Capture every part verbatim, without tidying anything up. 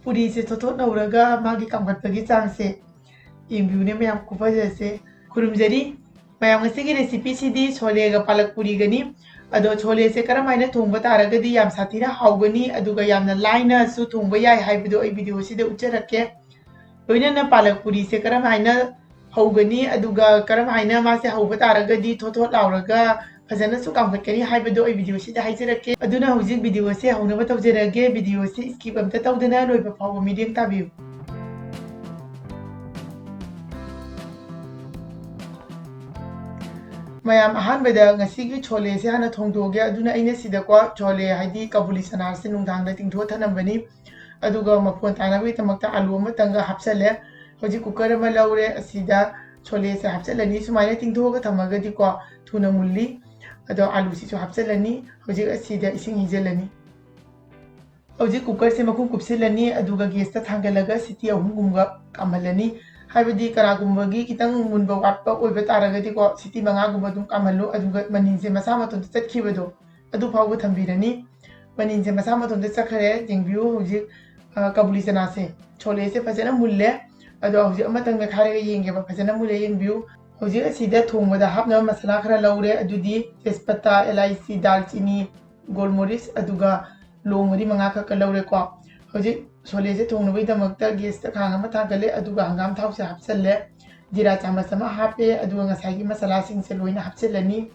ꯄꯨꯔꯤꯁꯦ ꯊꯣꯠ ꯊꯣꯠ ꯅꯧꯔꯒ ꯃꯥꯒꯤ ꯀꯥꯝꯈꯠꯄꯒꯤ ꯆꯥꯡꯁꯦ ꯌꯦꯡꯕꯤꯌꯨꯅꯦ ꯃꯌꯥꯝ, ꯈꯨꯐꯖꯁꯦ꯫ ꯈꯨꯔꯨꯝꯖꯔꯤ꯫ ꯃꯌꯥꯝ, ꯉꯁꯤꯒꯤ recipeꯁꯤꯗꯤ ꯁꯣꯂꯦꯒ ꯄꯥꯂꯛ ꯄꯨꯔꯤꯒꯅꯤ꯫ ꯑꯗꯣ ꯁꯣꯂꯦꯁꯦ ꯀꯔꯝ ꯍꯥꯏꯅ ꯊꯣꯡꯕ ꯇꯥꯔꯒꯗꯤ ꯌꯥꯝ ꯁꯥꯊꯤꯅ ꯍꯥꯎꯒꯅꯤ ꯑꯗꯨꯒ ꯌꯥꯝꯅ ꯂꯥꯏꯅꯁꯨ ꯊꯣꯡꯕ ꯌꯥꯏ ꯍꯥꯏꯕꯗꯣ ꯑꯩ videoꯁꯤꯗ ꯎꯠꯆꯔꯛꯀꯦ꯫ ꯂꯣꯏꯅꯅ ꯄꯥꯂꯛ ꯄꯨꯔꯤꯁꯦ ꯀꯔꯝ ꯍꯥꯏꯅ ꯍꯧꯒꯅꯤ ꯑꯗꯨꯒ ꯀꯔꯝ ꯍꯥꯏꯅ ꯃꯥꯁꯦ ꯍꯧꯕ ꯇꯥꯔꯒꯗꯤ ꯊꯣꯠ ꯊꯣꯠ ꯂꯥꯎꯔꯒ ꯐꯖꯅꯁꯨ ꯀꯥꯝꯈꯠꯀꯅꯤ ꯍꯥꯏꯕꯗꯣ ꯑꯩ videoꯁꯤꯗ ꯍꯥꯏꯖꯔꯛꯀꯦ꯫ ꯑꯗꯨꯅ ꯍꯧꯖꯤꯛ videoꯁꯦ ꯍꯧꯅꯕ ꯇꯧꯖꯔꯒꯦ꯫ Videoꯁꯦ skip ꯑꯝꯇ ꯇꯧꯗꯅ ꯂꯣꯏꯕ ꯐꯥꯎꯕ ꯃꯤꯠꯌꯦꯡ ꯇꯥꯕꯤꯌꯨ꯫ ꯃꯌꯥꯝ, ꯑꯍꯥꯟꯕꯗ ꯉꯁꯤꯒꯤ ꯁꯣꯂꯦꯁꯦ ꯍꯥꯟꯅ ꯊꯣꯡꯗꯣꯛꯑꯒꯦ꯫ ꯑꯗꯨꯅ ꯑꯩꯅ ꯁꯤꯗꯀꯣ ꯁꯣꯂꯦ, ꯍꯥꯏꯗꯤ ꯀꯕꯨꯂꯤ ꯆꯅꯥꯁꯦ ꯅꯨꯡꯗꯥꯡꯗ ꯇꯤꯡꯊꯣꯛꯑ ꯊꯝꯂꯝꯕꯅꯤ꯫ ꯑꯗꯨꯒ ꯃꯐꯣꯟ ꯇꯥꯅꯕꯒꯤꯗꯃꯛꯇ ꯑꯥꯂꯨ ꯑꯃꯇꯪꯒ ꯍꯥꯞꯆꯜꯂꯦ꯫ ꯍꯧꯖꯤꯛ cooker ꯑꯃ ꯂꯧꯔꯦ꯫ ꯑꯁꯤꯗ ꯁꯣꯂꯦꯁꯦ ꯍꯥꯞꯆꯜꯂꯅꯤ꯫ ꯁꯨꯃꯥꯏꯅ ꯇꯤꯡꯊꯣꯛꯑꯒ ꯊꯝꯃꯒꯗꯤꯀꯣ ꯊꯨꯅ ꯃꯨꯜꯂꯤ꯫ ꯑꯗꯣ ꯑꯥꯂꯨꯁꯤꯁꯨ ꯍꯥꯞꯆꯜꯂꯅꯤ꯫ ꯍꯧꯖꯤꯛ ꯑꯁꯤꯗ ꯏꯁꯤꯡ ꯍꯩꯖꯜꯂꯅꯤ꯫ ꯍꯧꯖꯤꯛ cookerꯁꯦ ꯃꯈꯨꯝ ꯀꯨꯞꯁꯤꯜꯂꯅꯤ, ꯑꯗꯨꯒ gasꯇ ꯊꯥꯡꯒꯠꯂꯒ ꯁꯤꯇꯤ ꯑꯍꯨꯝꯒꯨꯝꯕ ꯀꯥꯝꯍꯜꯂꯅꯤ꯫ ꯍꯥꯏꯕꯗꯤ ꯀꯅꯥꯒꯨꯝꯕꯒꯤ ꯈꯤꯇꯪ ꯃꯨꯟꯕ ꯋꯥꯠꯄ ꯑꯣꯏꯕ ꯇꯥꯔꯒꯗꯤꯀꯣ, ꯁꯤꯇꯤ ꯃꯉꯥꯒꯨꯝꯕ ꯑꯗꯨꯝ ꯀꯥꯝꯍꯜꯂꯨ, ꯑꯗꯨꯒ ꯃꯅꯤꯟꯁꯦ ꯃꯁꯥ ꯃꯇꯣꯝꯇ ꯆꯠꯈꯤꯕꯗꯣ, ꯑꯗꯨ ꯐꯥꯎꯕ ꯊꯝꯕꯤꯔꯅꯤ꯫ ꯃꯅꯤꯟꯁꯦ ꯃꯁꯥ ꯃꯇꯣꯝꯇ ꯆꯠꯈ꯭ꯔꯦ꯫ ꯌꯦꯡꯕꯤꯌꯨ, ꯍꯧꯖꯤꯛ, ꯑ, ꯀꯕꯨꯂꯤ ꯆꯅꯥꯁꯦ, ꯁꯣꯂꯦꯁꯦ ꯐꯖꯅ ꯃꯨꯜꯂꯦ꯫ ꯑꯗꯣ ꯍꯧꯖꯤꯛ ꯑꯃꯇꯪ ꯃꯦꯠꯈꯥꯏꯔꯒ ꯌꯦꯡꯒꯦꯕ, ꯐꯖꯅ ꯃꯨꯜꯂꯦ, ꯌꯦꯡꯕꯤꯌꯨ꯫ ꯍꯧꯖꯤꯛ ꯑꯁꯤꯗ ꯊꯣꯡꯕꯗ ꯍꯥꯞꯅꯕ ꯃꯁꯥꯂꯥ ꯈꯔ ꯂꯧꯔꯦ, ꯑꯗꯨꯗꯤ ꯇꯦꯖꯄꯇꯥ, ꯑꯦꯂꯥꯏꯆꯤ, ꯗꯥꯜꯆꯤꯅꯤ, ꯒꯣꯜꯃꯣꯔꯤꯁ, ꯑꯗꯨꯒ ꯂꯣꯡ ꯃꯔꯤ ꯃꯉꯥ ꯈꯛꯀ ꯂꯧꯔꯦꯀꯣ꯫ ꯍꯧꯖꯤꯛ ꯁꯣꯂꯦꯁꯦ ꯊꯣꯡꯅꯕꯒꯤꯗꯃꯛꯇ gasꯇ ꯈꯥꯡ ꯑꯃ ꯊꯥꯡꯒꯠꯂꯦ, ꯑꯗꯨꯒ ꯍꯪꯒꯥꯝ ꯊꯥꯎꯁꯦ ꯍꯥꯞꯆꯜꯂꯦ, ꯖꯤꯔꯥ ꯆꯥꯃꯁ ꯑꯃ ꯍꯥꯞꯄꯦ, ꯑꯗꯨꯒ ꯉꯁꯥꯏꯒꯤ ꯃꯁꯥꯂꯥꯁꯤꯡꯁꯦ ꯂꯣꯏꯅ ꯍꯥꯞꯆꯤꯜꯂꯅꯤ꯫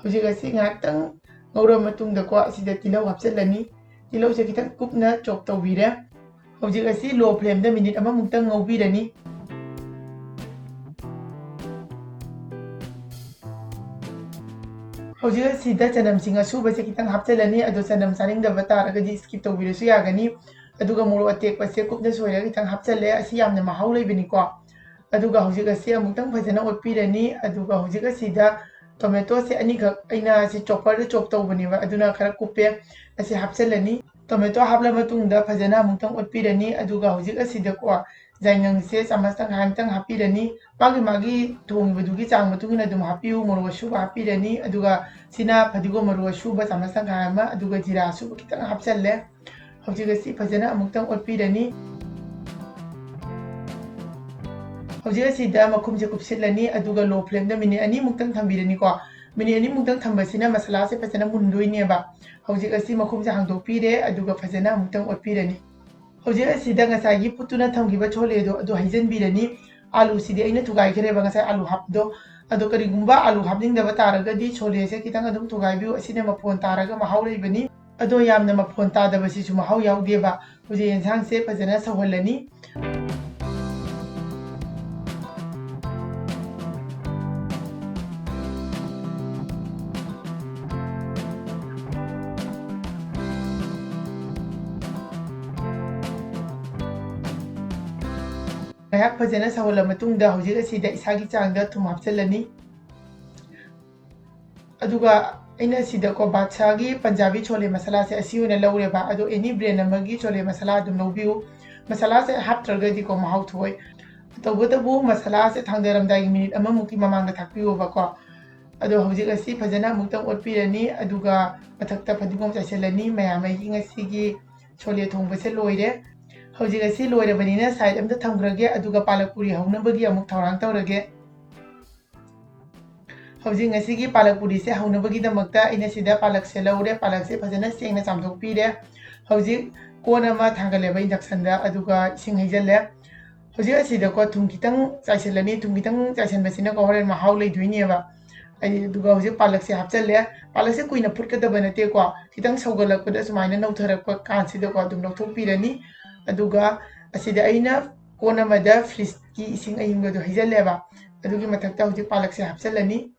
ꯍꯧꯖꯤꯛ ꯑꯁꯤ ꯉꯥꯏꯍꯥꯛꯇꯪ ꯉꯧꯔꯕ ꯃꯇꯨꯡꯗꯀꯣ, ꯑꯁꯤꯗ ꯇꯤꯜꯍꯧ ꯍꯥꯞꯆꯤꯜꯂꯅꯤ꯫ ꯇꯤꯜꯍꯧꯁꯦ ꯈꯤꯇꯪ ꯀꯨꯞꯅ chop ꯇꯧꯕꯤꯔꯦ꯫ ꯍꯧꯖꯤꯛ ꯑꯁꯤ low flameꯗ minute ꯑꯃꯃꯨꯛꯇꯪ ꯉꯧꯕꯤꯔꯅꯤ꯫ ꯍꯧꯖꯤꯛ ꯑꯁꯤꯗ ꯆꯅꯝꯁꯤꯡ ꯑꯁꯨꯕꯁꯦ ꯈꯤꯇꯪ ꯍꯥꯞꯆꯤꯜꯂꯅꯤ, ꯑꯗꯣ ꯆꯅꯝ ꯆꯥꯅꯤꯡꯗꯕ ꯇꯥꯔꯒꯗꯤ skip ꯇꯧꯕꯤꯔꯁꯨ ꯌꯥꯒꯅꯤ꯫ ꯑꯗꯨꯒ ꯃꯣꯔꯣꯛ ꯑꯇꯦꯛꯄꯁꯦ ꯀꯨꯞꯅ ꯁꯣꯏꯔꯒ ꯈꯤꯇꯪ ꯍꯥꯞꯆꯜꯂꯦ, ꯑꯁꯤ ꯌꯥꯝꯅ ꯃꯍꯥꯎ ꯂꯩꯕꯅꯤꯀꯣ꯫ ꯑꯗꯨꯒ ꯍꯧꯖꯤꯛ ꯑꯁꯤ ꯑꯃꯨꯛꯇꯪ ꯐꯖꯅ ꯑꯣꯠꯄꯤꯔꯅꯤ꯫ ꯑꯗꯨꯒ ꯍꯧꯖꯤꯛ ꯑꯁꯤꯗ tomatoꯁꯦ ꯑꯅꯤꯈꯛ, ꯑꯩꯅ ꯑꯁꯤ chopperꯗ chop ꯇꯧꯕꯅꯦꯕ, ꯑꯗꯨꯅ ꯈꯔ ꯀꯨꯞꯄꯦ, ꯑꯁꯤ ꯍꯥꯞꯆꯤꯜꯂꯅꯤ꯫ Tomato ꯍꯥꯞꯂ ꯃꯇꯨꯡꯗ ꯐꯖꯅ ꯑꯃꯨꯛꯇꯪ ꯑꯣꯠꯄꯤꯔꯅꯤ꯫ ꯑꯗꯨꯒ ꯍꯧꯖꯤꯛ ꯑꯁꯤꯗꯀꯣ ꯌꯥꯏꯉꯪꯁꯦ ꯆꯥꯃꯁ ꯇꯪꯈꯥꯏ ꯑꯃꯇꯪ ꯍꯥꯞꯄꯤꯔꯅꯤ꯫ ꯃꯥꯒꯤ ꯃꯥꯒꯤ ꯊꯣꯡꯉꯤꯕꯗꯨꯒꯤ ꯆꯥꯡ ꯃꯇꯨꯡ ꯏꯟꯅ ꯑꯗꯨꯝ ꯍꯥꯞꯄꯤꯌꯨ꯫ ꯃꯣꯔꯣꯛ ꯑꯁꯨꯕ ꯍꯥꯞꯄꯤꯔꯅꯤ, ꯑꯗꯨꯒ ꯁꯤꯅ ꯐꯗꯤꯒꯣꯝ ꯃꯔꯨ ꯑꯁꯨꯕ ꯆꯥꯃꯁ ꯇꯪꯈꯥꯏ ꯑꯃ, ꯑꯗꯨꯒ ꯖꯤꯔꯥ ꯑꯁꯨꯕ ꯈꯤꯇꯪ ꯍꯥꯞꯆꯜꯂꯦ꯫ ꯍꯧꯖꯤꯛ ꯑꯁꯤ ꯐꯖꯅ ꯑꯃꯨꯛꯇꯪ ꯑꯣꯠꯄꯤꯔꯅꯤ꯫ ꯍꯧꯖꯤꯛ ꯑꯁꯤꯗ ꯃꯈꯨꯝꯁꯦ ꯀꯨꯞꯁꯤꯜꯂꯅꯤ, ꯑꯗꯨꯒ low flameꯗ minute ꯑꯅꯤꯃꯨꯛꯇꯪ ꯊꯝꯕꯤꯔꯅꯤꯀꯣ꯫ Minute ꯑꯅꯤꯃꯨꯛꯇꯪ ꯊꯝꯕꯁꯤꯅ ꯃꯁꯥꯂꯥꯁꯦ ꯐꯖꯅ ꯃꯨꯟꯗꯣꯏꯅꯦꯕ꯫ ꯍꯧꯖꯤꯛ ꯑꯁꯤ ꯃꯈꯨꯝꯁꯦ ꯍꯥꯡꯗꯣꯛꯄꯤꯔꯦ, ꯑꯗꯨꯒ ꯐꯖꯅ ꯑꯃꯨꯛꯇꯪ ꯑꯣꯠꯄꯤꯔꯅꯤ꯫ ꯍꯧꯖꯤꯛ ꯑꯁꯤꯗ ꯉꯁꯥꯏꯒꯤ ꯐꯨꯠꯇꯨꯅ ꯊꯝꯈꯤꯕ ꯁꯣꯂꯦꯗꯣ ꯑꯗꯨ ꯍꯩꯖꯤꯟꯕꯤꯔꯅꯤ꯫ ꯑꯥꯂꯨꯁꯤꯗꯤ ꯑꯩꯅ ꯊꯨꯒꯥꯏꯈ꯭ꯔꯦꯕ, ꯉꯁꯥꯏ ꯑꯥꯂꯨ ꯍꯥꯞꯄꯗꯣ꯫ ꯑꯗꯣ ꯀꯔꯤꯒꯨꯝꯕ ꯑꯥꯂꯨ ꯍꯥꯞꯅꯤꯡꯗꯕ ꯇꯥꯔꯒꯗꯤ ꯁꯣꯂꯦꯁꯦ ꯈꯤꯇꯪ ꯑꯗꯨꯝ ꯊꯨꯒꯥꯏꯕꯤꯌꯨ, ꯑꯁꯤꯅ ꯃꯐꯣꯟ ꯇꯥꯔꯒ ꯃꯍꯥꯎ ꯂꯩꯕꯅꯤ꯫ ꯑꯗꯣ ꯌꯥꯝꯅ ꯃꯐꯣꯟ ꯇꯥꯗꯕꯁꯤꯁꯨ ꯃꯍꯥꯎ ꯌꯥꯎꯗꯦꯕ꯫ ꯍꯧꯖꯤꯛ ꯌꯦꯟꯁꯥꯡꯁꯦ ꯐꯖꯅ ꯁꯧꯍꯜꯂꯅꯤ꯫ ꯉꯥꯏꯍꯥꯛ ꯐꯖꯅ ꯁꯧꯍꯜꯂ ꯃꯇꯨꯡꯗ ꯍꯧꯖꯤꯛ ꯑꯁꯤꯗ ꯏꯁꯥꯒꯤ ꯆꯥꯡꯗ ꯊꯨꯝ ꯍꯥꯞꯆꯤꯜꯂꯅꯤ꯫ ꯑꯗꯨꯒ ꯑꯩꯅ ꯁꯤꯗꯀꯣ ꯕꯥꯗꯁꯥꯒꯤ ꯄꯟꯖꯥꯕꯤ ꯁꯣꯂꯦ ꯃꯁꯥꯂꯥꯁꯦ ꯑꯁꯤ ꯑꯣꯏꯅ ꯂꯧꯔꯦꯕ꯫ ꯑꯗꯣ any brand ꯑꯃꯒꯤ ꯁꯣꯂꯦ ꯃꯁꯥꯂꯥ ꯑꯗꯨꯝ ꯂꯧꯕꯤꯌꯨ꯫ ꯃꯁꯥꯂꯥꯁꯦ ꯍꯥꯞꯇ꯭ꯔꯒꯗꯤꯀꯣ ꯃꯍꯥꯎ ꯊꯣꯛꯑꯣꯏ꯫ ꯇꯧꯕꯇꯕꯨ ꯃꯁꯥꯂꯥꯁꯦ ꯊꯥꯡꯗꯔꯝꯗꯥꯏꯒꯤ minute ꯑꯃꯃꯨꯛꯀꯤ ꯃꯃꯥꯡꯗ ꯊꯥꯛꯄꯤꯌꯣꯕꯀꯣ꯫ ꯑꯗꯣ ꯍꯧꯖꯤꯛ ꯑꯁꯤ ꯐꯖꯅ ꯑꯃꯨꯛꯇꯪ ꯑꯣꯠꯄꯤꯔꯅꯤ, ꯑꯗꯨꯒ ꯃꯊꯛꯇ ꯐꯗꯤꯒꯣꯝ ꯆꯥꯏꯁꯤꯜꯂꯅꯤ꯫ ꯃꯌꯥꯝ ꯑꯩꯒꯤ ꯉꯁꯤꯒꯤ ꯁꯣꯂꯦ ꯊꯣꯡꯕꯁꯦ ꯂꯣꯏꯔꯦ꯫ ꯍꯧꯖꯤꯛ ꯑꯁꯤ ꯂꯣꯏꯔꯕꯅꯤꯅ side ꯑꯝꯗ ꯊꯝꯈ꯭ꯔꯒꯦ, ꯑꯗꯨꯒ ꯄꯥꯂꯛ ꯄꯨꯔꯤ ꯍꯧꯅꯕꯒꯤ ꯑꯃꯨꯛ ꯊꯧꯔꯥꯡ ꯇꯧꯔꯒꯦ꯫ ꯍꯧꯖꯤꯛ ꯉꯁꯤꯒꯤ ꯄꯥꯂꯛ ꯄꯨꯔꯤꯁꯦ ꯍꯧꯅꯕꯒꯤꯗꯃꯛꯇ ꯑꯩꯅ ꯁꯤꯗ ꯄꯥꯂꯛꯁꯦ ꯂꯧꯔꯦ꯫ ꯄꯥꯂꯛꯁꯦ ꯐꯖꯅ ꯁꯦꯡꯅ ꯆꯥꯝꯊꯣꯛꯄꯤꯔꯦ꯫ ꯍꯧꯖꯤꯛ ꯀꯣꯟ ꯑꯃ ꯊꯥꯡꯒꯠꯂꯦꯕ inductionꯗ, ꯑꯗꯨꯒ ꯏꯁꯤꯡ ꯍꯩꯖꯤꯜꯂꯦ꯫ ꯍꯧꯖꯤꯛ ꯑꯁꯤꯗꯀꯣ ꯊꯨꯝ ꯈꯤꯇꯪ ꯆꯥꯏꯁꯤꯜꯂꯅꯤ꯫ ꯊꯨꯝ ꯈꯤꯇꯪ ꯆꯥꯏꯁꯤꯟꯕꯁꯤꯅꯀꯣ ꯍꯣꯔꯦꯟ ꯃꯍꯥꯎ ꯂꯩꯗꯣꯏꯅꯦꯕ꯫ ꯑꯩ ꯑꯗꯨꯒ ꯍꯧꯖꯤꯛ ꯄꯥꯂꯛꯁꯦ ꯍꯥꯞꯆꯤꯜꯂꯦ꯫ ꯄꯥꯂꯛꯁꯦ ꯀꯨꯏꯅ ꯐꯨꯠꯀꯗꯕ ꯅꯠꯇꯦꯀꯣ, ꯈꯤꯇꯪ ꯁꯧꯒꯠꯂꯛꯄꯗ ꯁꯨꯃꯥꯏꯅ ꯅꯧꯊꯔꯛꯄ ꯀꯥꯟꯁꯤꯗꯀꯣ ꯑꯗꯨꯝ ꯂꯧꯊꯣꯛꯄꯤꯔꯅꯤ꯫ ꯑꯗꯨꯒ ꯑꯁꯤꯗ ꯑꯩꯅ ꯀꯣꯟ ꯑꯃꯗ fridgeꯀꯤ ꯏꯁꯤꯡ ꯑꯏꯪꯕꯗꯣ ꯍꯩꯖꯤꯜꯂꯦꯕ꯫ ꯑꯗꯨꯒꯤ ꯃꯊꯛꯇ ꯍꯧꯖꯤꯛ ꯄꯥꯂꯛꯁꯦ ꯍꯥꯞꯆꯤꯜꯂꯅꯤ꯫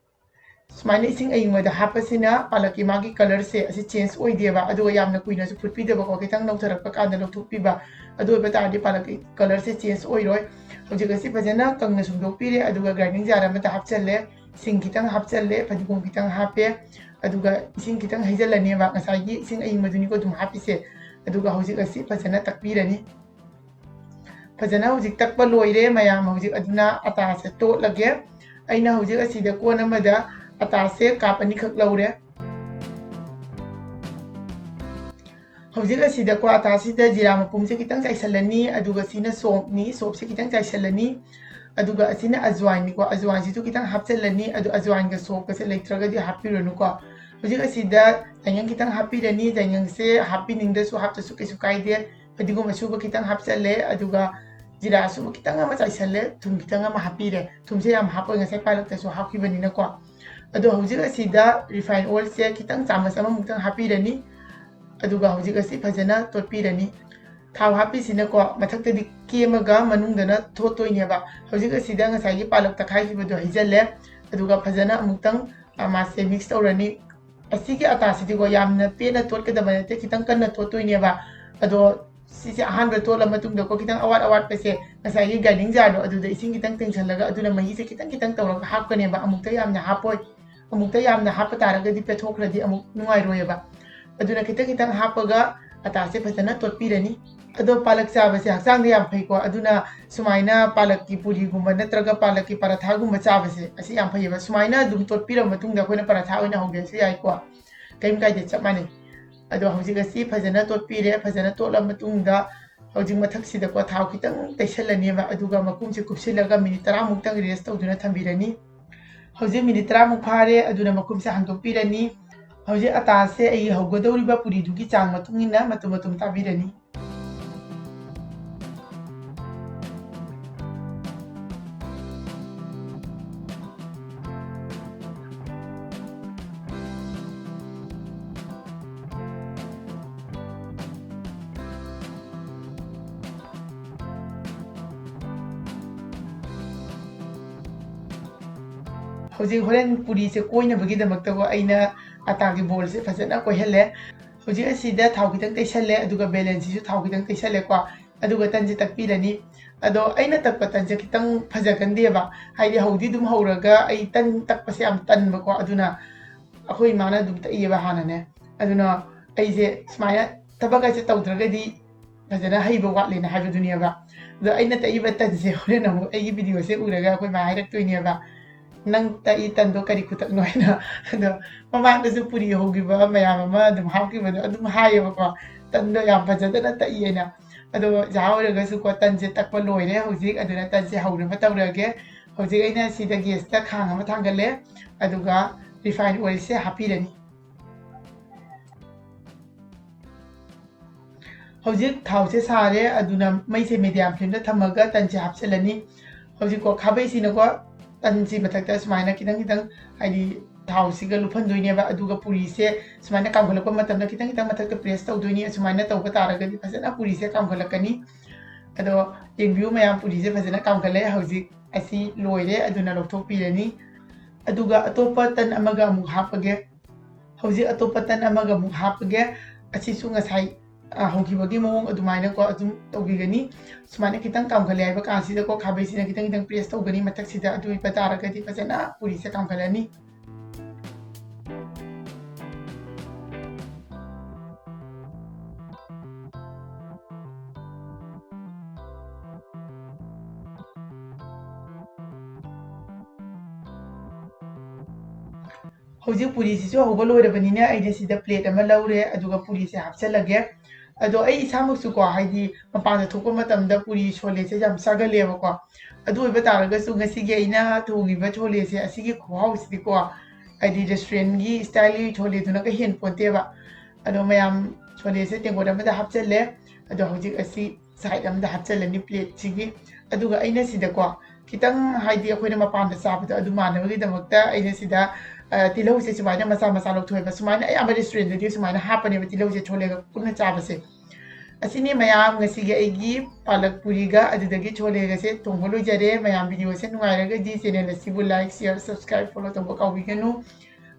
ꯁꯨꯃꯥꯏꯅ ꯏꯁꯤꯡ ꯑꯏꯪꯕꯗ ꯍꯥꯞꯄꯁꯤꯅ ꯄꯥꯂꯛꯀꯤ ꯃꯥꯒꯤ colourꯁꯦ ꯑꯁꯤ change ꯑꯣꯏꯗꯦꯕ, ꯑꯗꯨꯒ ꯌꯥꯝꯅ ꯀꯨꯏꯅꯁꯨ ꯐꯨꯠꯄꯤꯗꯕꯀꯣ, ꯈꯤꯇꯪ ꯅꯧꯊꯔꯛꯄ ꯀꯥꯟꯗ ꯂꯧꯊꯣꯛꯄꯤꯕ꯫ ꯑꯗꯨ ꯑꯣꯏꯕ ꯇꯥꯔꯗꯤ ꯄꯥꯂꯛꯀꯤ colourꯁꯦ change ꯑꯣꯏꯔꯣꯏ꯫ ꯍꯧꯖꯤꯛ ꯑꯁꯤ ꯐꯖꯅ ꯀꯪꯅ ꯁꯨꯝꯗꯣꯛꯄꯤꯔꯦ, ꯑꯗꯨꯒ grinding jar ꯑꯃꯗ ꯍꯥꯞꯆꯜꯂꯦ꯫ ꯁꯤꯡ ꯈꯤꯇꯪ ꯍꯥꯞꯆꯜꯂꯦ, ꯐꯗꯤꯒꯣꯝ ꯈꯤꯇꯪ ꯍꯥꯞꯄꯦ, ꯑꯗꯨꯒ ꯏꯁꯤꯡ ꯈꯤꯇꯪ ꯍꯩꯖꯤꯜꯂꯅꯦꯕ꯫ ꯉꯁꯥꯏꯒꯤ ꯏꯁꯤꯡ ꯑꯏꯪꯕꯗꯨꯅꯤꯀꯣ ꯑꯗꯨꯝ ꯍꯥꯞꯄꯤꯁꯦ꯫ ꯑꯗꯨꯒ ꯍꯧꯖꯤꯛ ꯑꯁꯤ ꯐꯖꯅ ꯇꯛꯄꯤꯔꯅꯤ꯫ ꯐꯖꯅ ꯍꯧꯖꯤꯛ ꯇꯛꯄ ꯂꯣꯏꯔꯦ ꯃꯌꯥꯝ꯫ ꯍꯧꯖꯤꯛ ꯑꯗꯨꯅ ꯑꯇꯥꯁꯦ ꯇꯣꯠꯂꯒꯦ꯫ ꯑꯩꯅ ꯍꯧꯖꯤꯛ ꯑꯁꯤꯗ ꯀꯣꯟ ꯑꯃꯗ ꯑꯇꯥꯁꯦ cup ꯑꯅꯤꯈꯛ ꯂꯧꯔꯦ꯫ ꯍꯧꯖꯤꯛ ꯑꯁꯤꯗꯀꯣ ꯑꯇꯥꯁꯤꯗ ꯖꯤꯔꯥ ꯃꯄꯨꯝꯁꯦ ꯈꯤꯇꯪ ꯆꯥꯏꯁꯤꯜꯂꯅꯤ, ꯑꯗꯨꯒ ꯁꯤꯅ ꯁꯣꯞꯅꯤ, ꯁꯣꯞꯁꯦ ꯈꯤꯇꯪ ꯆꯥꯏꯁꯤꯜꯂꯅꯤ, ꯑꯗꯨꯒ ꯑꯁꯤꯅ ꯑꯖꯋꯥꯏꯟꯅꯤꯀꯣ, ꯑꯖꯋꯥꯏꯟꯁꯤꯁꯨ ꯈꯤꯇꯪ ꯍꯥꯞꯆꯤꯜꯂꯅꯤ꯫ ꯑꯗꯨ ꯑꯖꯋꯥꯏꯟꯒ ꯁꯣꯞꯀꯁꯦ ꯂꯩꯇ꯭ꯔꯒꯗꯤ ꯍꯥꯞꯄꯤꯔꯨꯅꯨꯀꯣ꯫ ꯍꯧꯖꯤꯛ ꯑꯁꯤꯗ ꯌꯥꯏꯉꯪ ꯈꯤꯇꯪ ꯍꯥꯞꯄꯤꯔꯅꯤ, ꯌꯥꯏꯉꯪꯁꯦ ꯍꯥꯞꯄꯤꯅꯤꯡꯗ꯭ꯔꯁꯨ ꯍꯥꯞꯇ꯭ꯔꯁꯨ ꯀꯩꯁꯨ ꯀꯥꯏꯗꯦ꯫ ꯐꯗꯤꯒꯣꯝ ꯑꯁꯨꯕ ꯈꯤꯇꯪ ꯍꯥꯞꯆꯜꯂꯦ, ꯑꯗꯨꯒ ꯖꯤꯔꯥ ꯑꯁꯨꯕ ꯈꯤꯇꯪ ꯑꯃ ꯆꯥꯏꯁꯜꯂꯦ, ꯊꯨꯝ ꯈꯤꯇꯪ ꯑꯃ ꯍꯥꯞꯄꯤꯔꯦ꯫ ꯊꯨꯝꯁꯦ ꯌꯥꯝ ꯍꯥꯞꯄꯣꯏ, ꯉꯁꯥꯏ ꯄꯥꯂꯛꯇꯁꯨ ꯍꯥꯞꯈꯤꯕꯅꯤꯅꯀꯣ꯫ ꯑꯗꯣ ꯍꯧꯖꯤꯛ ꯑꯁꯤꯗ ꯔꯤꯐꯥꯏꯟ ꯑꯣꯏꯜꯁꯦ ꯈꯤꯇꯪ ꯆꯥꯃꯁ ꯑꯃꯃꯨꯛꯇꯪ ꯍꯥꯞꯄꯤꯔꯅꯤ꯫ ꯑꯗꯨꯒ ꯍꯧꯖꯤꯛ ꯑꯁꯤ ꯐꯖꯅ ꯇꯣꯠꯄꯤꯔꯅꯤ꯫ ꯊꯥꯎ ꯍꯥꯞꯄꯤꯁꯤꯅꯀꯣ ꯃꯊꯛꯇꯗꯤ ꯀꯦꯝꯃꯒ ꯃꯅꯨꯡꯗꯅ ꯊꯣꯠꯇꯣꯏꯅꯦꯕ꯫ ꯍꯧꯖꯤꯛ ꯑꯁꯤꯗ ꯉꯁꯥꯏꯒꯤ ꯄꯥꯂꯛ ꯇꯛꯈꯥꯏꯈꯤꯕꯗꯣ ꯍꯩꯖꯜꯂꯦ, ꯑꯗꯨꯒ ꯐꯖꯅ ꯑꯃꯨꯛꯇꯪ, ꯑ, ꯃꯥꯁꯦ ꯃꯤꯛꯁ ꯇꯧꯔꯅꯤ꯫ ꯑꯁꯤꯒꯤ ꯑꯇꯥꯁꯤꯗꯤꯀꯣ ꯌꯥꯝꯅ ꯄꯦꯟꯅ ꯇꯣꯠꯀꯗꯕ ꯅꯠꯇꯦ, ꯈꯤꯇꯪ ꯀꯟꯅ ꯇꯣꯠꯇꯣꯏꯅꯦꯕ꯫ ꯑꯗꯣ ꯁꯤꯁꯦ ꯑꯍꯥꯟꯕ ꯇꯣꯠꯂ ꯃꯇꯨꯡꯗꯀꯣ ꯈꯤꯇꯪ ꯑꯋꯥꯠ ꯑꯋꯥꯠꯄꯁꯦ ꯉꯁꯥꯏꯒꯤ ꯒ꯭ꯔꯥꯏꯟꯗꯤꯡ ꯖꯥꯔꯗꯣ ꯑꯗꯨꯗ ꯏꯁꯤꯡ ꯈꯤꯇꯪ ꯇꯦꯡꯁꯜꯂꯒ ꯑꯗꯨꯅ ꯃꯍꯤꯁꯦ ꯈꯤꯇꯪ ꯈꯤꯇꯪ ꯇꯧꯔꯒ ꯍꯥꯞꯀꯅꯦꯕ, ꯑꯃꯨꯛꯇ ꯌꯥꯝꯅ ꯍꯥꯞꯄꯣꯏ꯫ ꯑꯃꯨꯛꯇ ꯌꯥꯝꯅ ꯍꯥꯞꯄ ꯇꯥꯔꯒꯗꯤ ꯄꯦꯠꯊꯣꯛꯈ꯭ꯔꯗꯤ ꯑꯃꯨꯛ ꯅꯨꯡꯉꯥꯏꯔꯣꯏꯑꯕ꯫ ꯑꯗꯨꯅ ꯈꯤꯇꯪ ꯈꯤꯇꯪ ꯍꯥꯞꯄꯒ ꯑꯇꯥꯁꯦ ꯐꯖꯅ ꯇꯣꯠꯄꯤꯔꯅꯤ꯫ ꯑꯗꯣ ꯄꯥꯂꯛ ꯆꯥꯕꯁꯦ ꯍꯛꯆꯥꯡꯗ ꯌꯥꯝ ꯐꯩꯀꯣ, ꯑꯗꯨꯅ ꯁꯨꯃꯥꯏꯅ ꯄꯥꯂꯛꯀꯤ ꯄꯨꯔꯤꯒꯨꯝꯕ ꯅꯠꯇ꯭ꯔꯒ ꯄꯥꯂꯛꯀꯤ ꯄꯔꯥꯊꯥꯒꯨꯝꯕ ꯆꯥꯕꯁꯦ ꯑꯁꯤ ꯌꯥꯝ ꯐꯩꯌꯦꯕ꯫ ꯁꯨꯃꯥꯏꯅ ꯑꯗꯨꯝ ꯇꯣꯠꯄꯤꯔꯕ ꯃꯇꯨꯡꯗ ꯑꯩꯈꯣꯏꯅ ꯄꯔꯥꯊꯥ ꯑꯣꯏꯅ ꯍꯧꯒꯦꯁꯨ ꯌꯥꯏꯀꯣ, ꯀꯔꯤꯝ ꯀꯥꯏꯗꯦ, ꯆꯞ ꯃꯥꯟꯅꯩ꯫ ꯑꯗꯣ ꯍꯧꯖꯤꯛ ꯑꯁꯤ ꯐꯖꯅ ꯇꯣꯠꯄꯤꯔꯦ꯫ ꯐꯖꯅ ꯇꯣꯠꯂ ꯃꯇꯨꯡꯗ ꯍꯧꯖꯤꯛ ꯃꯊꯛꯁꯤꯗꯀꯣ ꯊꯥꯎ ꯈꯤꯇꯪ ꯇꯩꯁꯜꯂꯅꯦꯕ, ꯑꯗꯨꯒ ꯃꯈꯨꯝꯁꯦ ꯀꯨꯞꯁꯤꯜꯂꯒ ꯃꯤꯅꯤꯠ ꯇꯔꯥꯃꯨꯛꯇꯪ ꯔꯦꯁ ꯇꯧꯗꯨꯅ ꯊꯝꯕꯤꯔꯅꯤ꯫ ꯍꯧꯖꯤꯛ ꯃꯤꯅꯤꯠ ꯇꯔꯥꯃꯨꯛ ꯐꯥꯔꯦ, ꯑꯗꯨꯅ ꯃꯈꯨꯝꯁꯦ ꯍꯥꯡꯗꯣꯛꯄꯤꯔꯅꯤ꯫ ꯍꯧꯖꯤꯛ ꯑꯇꯥꯁꯦ ꯑꯩ ꯍꯧꯒꯗꯧꯔꯤꯕ ꯄꯨꯔꯤꯗꯨꯒꯤ ꯆꯥꯡ ꯃꯇꯨꯡ ꯏꯟꯅ ꯃꯇꯨꯝ ꯃꯇꯨꯝ ꯇꯥꯕꯤꯔꯅꯤ꯫ ꯍꯧꯖꯤꯛ ꯍꯣꯔꯦꯟ ꯄꯨꯔꯤꯁꯦ ꯀꯣꯏꯅꯕꯒꯤꯗꯃꯛꯇꯀꯣ ꯑꯩꯅ ꯑꯇꯥꯒꯤ ꯕꯣꯜꯁꯦ ꯐꯖꯅ ꯀꯣꯏꯍꯜꯂꯦ꯫ ꯍꯧꯖꯤꯛ ꯑꯁꯤꯗ ꯊꯥꯎ ꯈꯤꯇꯪ ꯇꯩꯁꯜꯂꯦ, ꯑꯗꯨꯒ ꯕꯦꯂꯦꯟꯁꯤꯁꯨ ꯊꯥꯎ ꯈꯤꯇꯪ ꯇꯩꯁꯜꯂꯦꯀꯣ꯫ ꯑꯗꯨꯒ ꯇꯟꯁꯦ ꯇꯛꯄꯤꯔꯅꯤ꯫ ꯑꯗꯣ ꯑꯩꯅ ꯇꯛꯄ ꯇꯟꯁꯦ ꯈꯤꯇꯪ ꯐꯖꯒꯟꯗꯦꯕ, ꯍꯥꯏꯗꯤ ꯍꯧꯗꯤ ꯑꯗꯨꯝ ꯍꯧꯔꯒ ꯑꯩ ꯇꯟ ꯇꯛꯄꯁꯦ ꯌꯥꯝ ꯇꯟꯕꯀꯣ꯫ ꯑꯗꯨꯅ ꯑꯩꯈꯣꯏ ꯏꯃꯥꯅ ꯑꯗꯨꯝ ꯇꯛꯏꯌꯦꯕ ꯍꯥꯟꯅꯅꯦ꯫ ꯑꯗꯨꯅ ꯑꯩꯁꯦ ꯁꯨꯃꯥꯏꯅ ꯊꯕꯛ ꯍꯥꯏꯁꯦ ꯇꯧꯗ꯭ꯔꯒꯗꯤ ꯐꯖꯅ ꯍꯩꯕ ꯋꯥꯠꯂꯦꯅ ꯍꯥꯏꯕꯗꯨꯅꯦꯕ꯫ ꯑꯗꯣ ꯑꯩꯅ ꯇꯛꯏꯕ ꯇꯟꯁꯦ ꯍꯣꯔꯦꯟ ꯑꯃꯨꯛ ꯑꯩꯒꯤ ꯚꯤꯗꯤꯑꯣꯁꯦ ꯎꯔꯒ ꯑꯩꯈꯣꯏ ꯃꯥ ꯍꯥꯏꯔꯛꯇꯣꯏꯅꯦꯕ, "ꯅꯪ ꯇꯛꯏ ꯇꯟꯗꯣ ꯀꯔꯤ ꯈꯨꯇꯛꯅꯣ?" ꯍꯥꯏꯅ꯫ ꯑꯗꯣ ꯃꯃꯥꯡꯗꯁꯨ ꯄꯨꯔꯤ ꯍꯧꯈꯤꯕ ꯃꯌꯥꯝ ꯑꯃ ꯑꯗꯨꯝ ꯍꯥꯞꯈꯤꯕꯗꯣ ꯑꯗꯨꯝ ꯍꯥꯏꯌꯦꯕꯀꯣ, ꯇꯟꯗꯣ ꯌꯥꯝ ꯐꯖꯗꯅ ꯇꯛꯏ ꯑꯩꯅ꯫ ꯑꯗꯣ ꯆꯥ ꯑꯣꯏꯔꯒꯁꯨꯀꯣ, ꯇꯟꯁꯦ ꯇꯛꯄ ꯂꯣꯏꯔꯦ ꯍꯧꯖꯤꯛ꯫ ꯑꯗꯨꯅ ꯇꯟꯁꯦ ꯍꯧꯅꯕ ꯇꯧꯔꯒꯦ꯫ ꯍꯧꯖꯤꯛ ꯑꯩꯅ ꯁꯤꯗ gas ꯇ ꯈꯥꯡ ꯑꯃ ꯊꯥꯡꯒꯠꯂꯦ, ꯑꯗꯨꯒ refine oil ꯁꯦ ꯍꯥꯞꯄꯤꯔꯅꯤ꯫ ꯍꯧꯖꯤꯛ ꯊꯥꯎꯁꯦ ꯁꯥꯔꯦ, ꯑꯗꯨꯅ ꯃꯩꯁꯦ medium flame ꯗ ꯊꯝꯃꯒ ꯇꯟꯁꯦ ꯍꯥꯞꯆꯤꯜꯂꯅꯤ꯫ ꯍꯧꯖꯤꯛꯀꯣ, ꯈꯥꯕꯩꯁꯤꯅꯀꯣ, ꯇꯟꯁꯤ ꯃꯊꯛꯇ ꯁꯨꯃꯥꯏꯅ ꯈꯤꯇꯪ ꯈꯤꯇꯪ, ꯍꯥꯏꯗꯤ ꯊꯥꯎꯁꯤꯒ ꯂꯨꯞꯍꯟꯗꯣꯏꯅꯦꯕ꯫ ꯑꯗꯨꯒ ꯄꯨꯔꯤꯁꯦ ꯁꯨꯃꯥꯏꯅ ꯀꯥꯝꯈꯠꯂꯛꯄ ꯃꯇꯝꯗ ꯈꯤꯇꯪ ꯈꯤꯇꯪ ꯃꯊꯛꯇ press ꯇꯧꯗꯣꯏꯅꯤ꯫ ꯑꯁꯨꯃꯥꯏꯅ ꯇꯧꯕ ꯇꯥꯔꯒꯗꯤ ꯐꯖꯅ ꯄꯨꯔꯤꯁꯦ ꯀꯥꯝꯈꯠꯂꯛꯀꯅꯤ꯫ ꯑꯗꯣ ꯌꯦꯡꯕꯤꯌꯨ ꯃꯌꯥꯝ, ꯄꯨꯔꯤꯁꯦ ꯐꯖꯅ ꯀꯥꯝꯈꯠꯂꯦ꯫ ꯍꯧꯖꯤꯛ ꯑꯁꯤ ꯂꯣꯏꯔꯦ, ꯑꯗꯨꯅ ꯂꯧꯊꯣꯛꯄꯤꯔꯅꯤ꯫ ꯑꯗꯨꯒ ꯑꯇꯣꯞꯄ ꯇꯟ ꯑꯃꯒ ꯑꯃꯨꯛ ꯍꯥꯞꯄꯒꯦ꯫ ꯍꯧꯖꯤꯛ ꯑꯇꯣꯞꯄ ꯇꯟ ꯑꯃꯒ ꯑꯃꯨꯛ ꯍꯥꯞꯄꯒꯦ꯫ ꯑꯁꯤꯁꯨ ꯉꯁꯥꯏ, ꯑ, ꯍꯧꯈꯤꯕꯒꯤ ꯃꯑꯣꯡ ꯑꯗꯨꯃꯥꯏꯅꯀꯣ ꯑꯗꯨꯝ ꯇꯧꯕꯤꯒꯅꯤ꯫ ꯁꯨꯃꯥꯏꯅ ꯈꯤꯇꯪ ꯀꯥꯝꯈꯠꯂꯦ ꯍꯥꯏꯕ ꯀꯥꯟꯁꯤꯗꯀꯣ, ꯈꯥꯕꯩꯁꯤꯅ ꯈꯤꯇꯪ ꯈꯤꯇꯪ press ꯇꯧꯒꯅꯤ ꯃꯊꯛꯁꯤꯗ꯫ ꯑꯗꯨ ꯑꯣꯏꯕ ꯇꯥꯔꯒꯗꯤ ꯐꯖꯅ ꯄꯨꯔꯤꯁꯦ ꯀꯥꯝꯈꯠꯂꯅꯤ꯫ ꯍꯧꯖꯤꯛ ꯄꯨꯔꯤꯁꯤꯁꯨ ꯍꯧꯕ ꯂꯣꯏꯔꯕꯅꯤꯅ, ꯑꯩꯅ ꯁꯤꯗ plate ꯑꯃ ꯂꯧꯔꯦ, ꯑꯗꯨꯒ ꯄꯨꯔꯤꯁꯦ ꯍꯥꯞꯆꯜꯂꯒꯦ꯫ ꯑꯗꯣ ꯑꯩ ꯏꯁꯥꯃꯛꯁꯨꯀꯣ, ꯍꯥꯏꯗꯤ ꯃꯄꯥꯟꯗ ꯊꯣꯛꯄ ꯃꯇꯝꯗ ꯄꯨꯔꯤ ꯁꯣꯂꯦꯁꯦ ꯌꯥꯝ ꯆꯥꯒꯜꯂꯦꯕꯀꯣ꯫ ꯑꯗꯨ ꯑꯣꯏꯕ ꯇꯥꯔꯒꯁꯨ ꯉꯁꯤꯒꯤ ꯑꯩꯅ ꯊꯣꯡꯉꯤꯕ ꯁꯣꯂꯦꯁꯦ, ꯑꯁꯤꯒꯤ ꯈꯨꯍꯥꯎꯁꯤꯗꯤꯀꯣ, ꯍꯥꯏꯗꯤ restaurant ꯀꯤ style ꯒꯤ ꯁꯣꯂꯦꯗꯨꯅꯒ ꯍꯦꯟ ꯄꯣꯟꯇꯦꯕ꯫ ꯑꯗꯣ ꯃꯌꯥꯝ, ꯁꯣꯂꯦꯁꯦ ꯇꯦꯡꯀꯣꯠ ꯑꯃꯗ ꯍꯥꯞꯆꯜꯂꯦ꯫ ꯑꯗꯣ ꯍꯧꯖꯤꯛ ꯑꯁꯤ side ꯑꯃꯗ ꯍꯥꯞꯆꯜꯂꯅꯤ plate ꯁꯤꯒꯤ꯫ ꯑꯗꯨꯒ ꯑꯩꯅ ꯁꯤꯗꯀꯣ, ꯈꯤꯇꯪ, ꯍꯥꯏꯗꯤ ꯑꯩꯈꯣꯏꯅ ꯃꯄꯥꯟꯗ ꯆꯥꯕꯗꯣ ꯑꯗꯨ ꯃꯥꯟꯅꯕꯒꯤꯗꯃꯛꯇ ꯑꯩꯅ ꯁꯤꯗ, ꯑ, ꯇꯤꯜꯍꯧꯁꯦ ꯁꯨꯃꯥꯏꯅ ꯃꯆꯥ ꯃꯆꯥ ꯂꯧꯊꯣꯛꯑꯦꯕ꯫ ꯁꯨꯃꯥꯏꯅ ꯑꯌꯥꯝꯕ restaurant ꯗꯗꯤ ꯁꯨꯃꯥꯏꯅ ꯍꯥꯞꯄꯅꯦꯕ, ꯇꯤꯜꯍꯧꯁꯦ ꯁꯣꯂꯦꯒ ꯄꯨꯟꯅ ꯆꯥꯕꯁꯦ꯫ ꯑꯁꯤꯅꯤ ꯃꯌꯥꯝ ꯉꯁꯤꯒꯤ ꯑꯩꯒꯤ ꯄꯥꯂꯛ ꯄꯨꯔꯤꯒ ꯑꯗꯨꯗꯒꯤ ꯁꯣꯂꯦꯒꯁꯦ ꯊꯣꯡꯕ ꯂꯣꯏꯖꯔꯦ꯫ ꯃꯌꯥꯝ video ꯁꯦ ꯅꯨꯡꯉꯥꯏꯔꯒꯗꯤ channel ꯑꯁꯤꯕꯨ like, share, subscribe, follow ꯇꯧꯕ ꯀꯥꯎꯕꯤꯒꯅꯨ꯫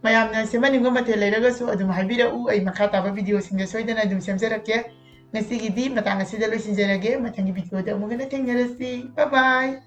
ꯃꯌꯥꯝꯅ ꯁꯦꯝꯍꯟꯅꯤꯡꯕ ꯃꯊꯦꯜ ꯂꯩꯔꯒꯁꯨ ꯑꯗꯨꯝ ꯍꯥꯏꯕꯤꯔꯛꯎ, ꯑꯩ ꯃꯈꯥ ꯇꯥꯕ video ꯁꯤꯡꯗ ꯁꯣꯏꯗꯅ ꯑꯗꯨꯝ ꯁꯦꯝꯖꯔꯛꯀꯦ꯫ ꯉꯁꯤꯒꯤꯗꯤ ꯃꯇꯥꯡ ꯑꯁꯤꯗ ꯂꯣꯏꯁꯤꯟꯖꯔꯒꯦ꯫ ꯃꯊꯪꯒꯤ video ꯗ ꯑꯃꯨꯛ ꯍꯟꯅ ꯊꯦꯡꯅꯔꯁꯤ꯫ Bye bye꯫